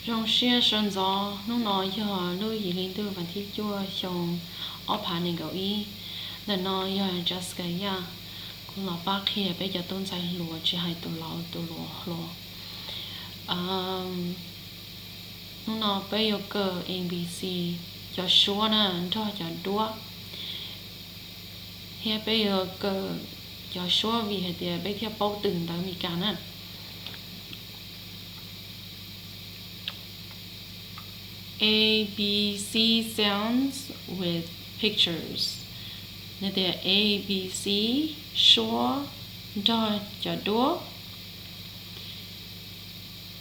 Zoo siab sawv ntxov, hnub no yog lub yim hli ntuj vas thib cuaj xyoo ob phav nees nkaum ib. Ntawm no yog Jessica Yaj, kuv los pab qhia peb cov tub ntxhais hluas tsis hais tus laus tus hluas hluas. Hnub no peb yuav kawm A B C, cov suab na, nrog cov duab, thiab peb yuav kawm cov suab vim hais tias peb thiaj paub twm ntawv Meskas na. A B C sounds with pictures. Nws tias A B C, suab nrog cov duab.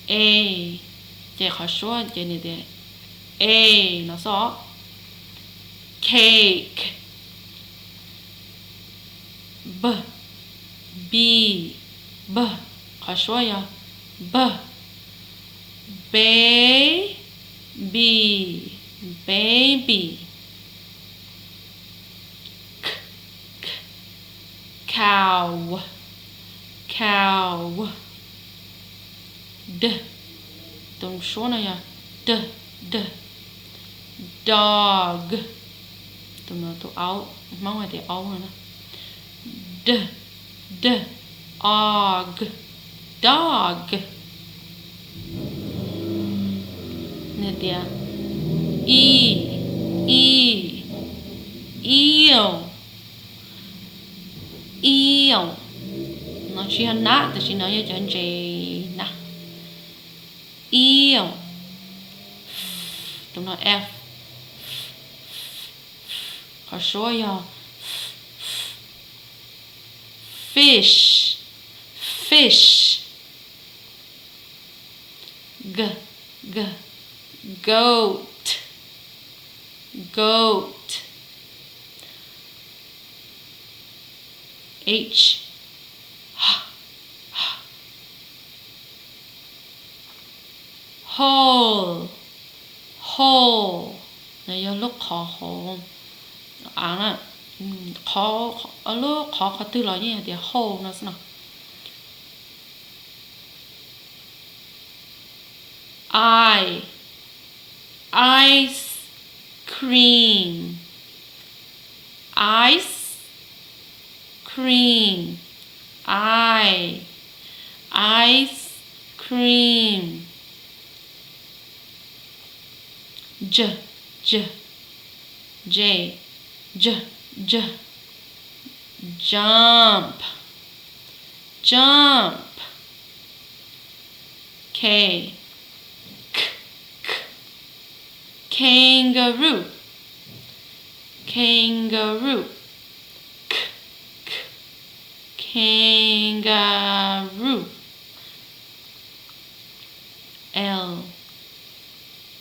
A, ces qhov suab ces nws tias A no xwb. Cake. B, b, b, qhov suab yog b. Baby, baby. Cow, cow. D, tus suab no yog d, d. Dog, tus no tus aub, Hmoob hais tias aub no. D, d, og, dog. Nws tias e, e, eel, eel. No tsis yog nab, tiam sis no yog cov ntses na. Eel. Tus no f. Qhov suab yog fish, fish. G, g, goat, goat. H, hole, hole. No yog lub qhov hauv av na. Lub qhov qhov twg los yeej hais tias hole no xwb no. I, ice cream, ice cream. I, ice cream. J, j, j, j, j. Jump, jump. K, k, k, kangaroo, kangaroo. K, k, kangaroo. L,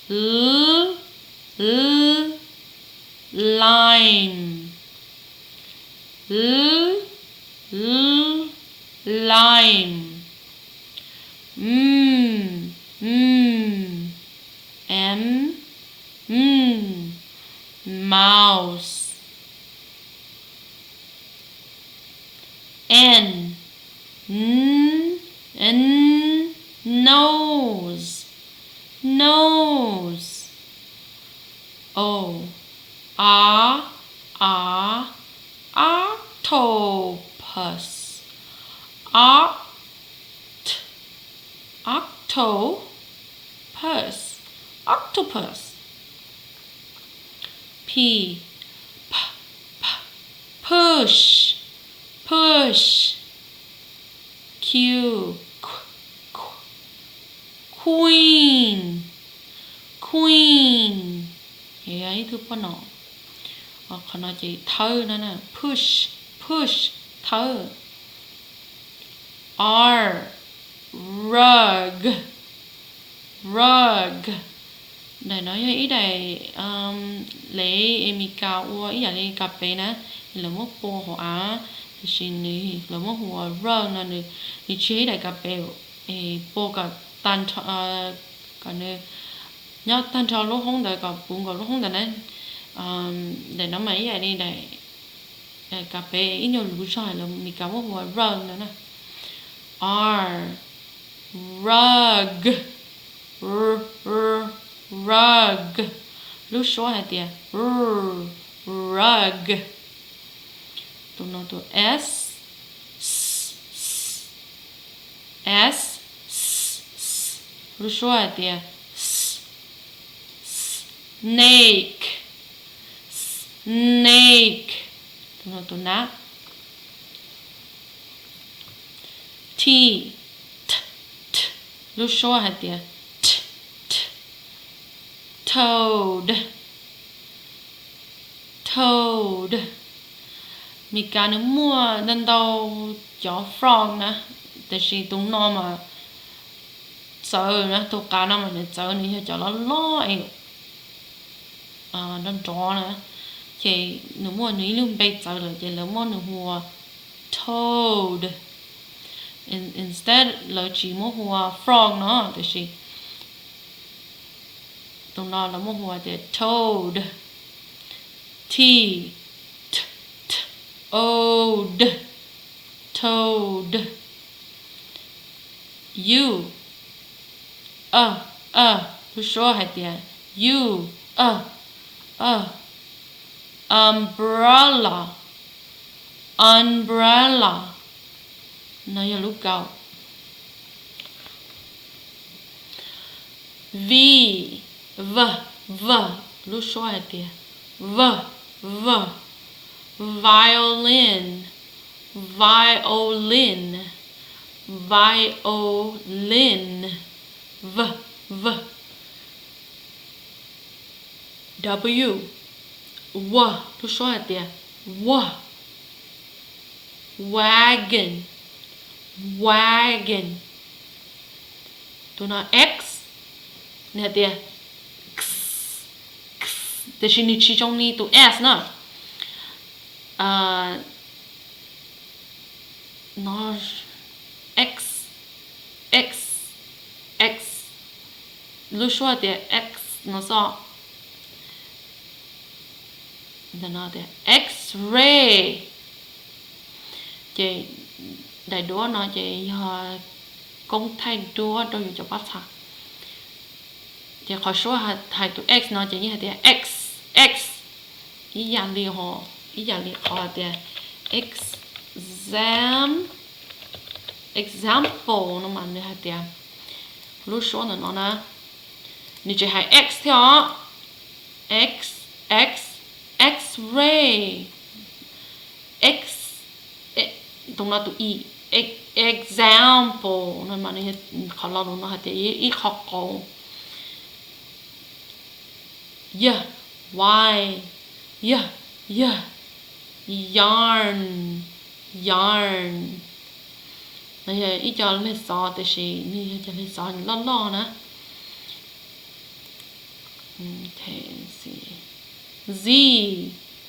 l, l, lime, l, l, lime. M, m, m, m, mouse. N, n, n, nose, nose. O, o, o, octopus, oct, octopus, octopus. P, p, p, push, push. Q, qu, qu, queen, queen. Yog ib tug poj nom. Qhov no ces thawb no, push, push, thawb. R, rug, rug. Daim no yog ib daim lev Amelikas ua ib yam li kas pes na, lawv muab pua hauv av, tiam sis nws lawv muab hu ua rug no, nws tsis yog ib daim kas pes, pua kom tag nrho, kom nws nyob tag nrho lub hoob ntawd kom puv nkaus lub hoob ntawd na. Daim no mas ib yam li daim kas pes ib nyuag luv zog, lawv Amelikas muab hu ua rug no na. R, rug. r, r, rug. Lub suab hais tias r, rug. Tus no tus s, s, s, s, s, lub suab hais tias s, snake, snake. Tus no tus nab. T, t, t, lub suab hais tias t, t, toad, toad. Meskas nws muaj ntau ntau cov frog na, tiam sis tus no mas txawv na, tus qav no mas nws txawv, nws yog cov loj loj es nrov nrov na, ces nws muaj nws ib lub npe txawv lawm ces lawv muab nws hu ua toad. Instead lawv tsis muab hu ua frog no, tiam sis tus no lawv muab hu ua tias toad. T, t, t, old, toad. U, a, a, lub suab hais tias u, a, a, umbrella, umbrella. No yog lub kaus. V, v, v, lub suab hais tias v, v, violin, violin, violin, v, v. W, w, lub suab hais tias w, wagon, wagon. Tus no x, nws hais tias x, x, tiam sis nws tsis zoo li tus s na. No x, x, x, lub suab tias x no xwb. X-ray. Ces daim duab no ces yog koob thaij duab rau yus cov pab txha. Ces qhov suab hais tus x no ces yeej hais tias x, x, ib yam li, ib yam li qhov tias exam, example no mas nws hais tias lub suab ntawm no na, nws tsis hais x thiab os. X, x, x-ray, x, tus no tus i, example no mas qhov lo lus no hais tias ib qho qauv. Yawg, y, yawg, yawg, yarn, yarn. No yog ib co leg xov tiam sis nws yog cov leg xov loj loj na. Z,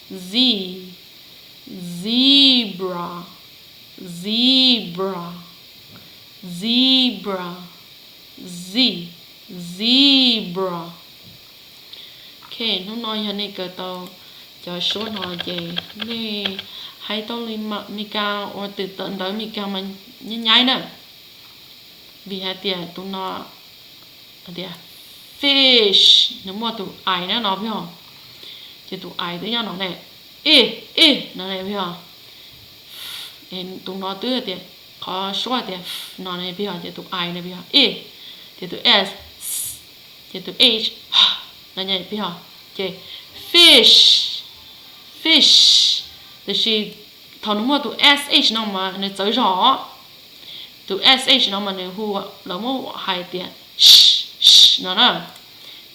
z, zebra, zebra, zebra, z, zebra. Ok, hnub no yog nej kawm tau cov suab no ces nej hais tau li Meskas uas twm tawm ntawv Meskas mas nyaib nyaib na. Vim hais tias tus no tias fish, nws muaj tus I na no peb hos, ces tus I twb nyob no ne, i, i no ne peb hos. Tus no twb tias qhov suab tias no ne peb hos, ces tus I ne peb hos i, ces tus s, ces tus h no ne peb hos, ces fish, fish. Tiam sis thaum nws muaj tus sh no mas nws txawv zog. Tus sh no mas nws hu, lawv muab hais tias sh, sh no na.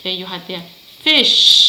Ces yus hais tias fish,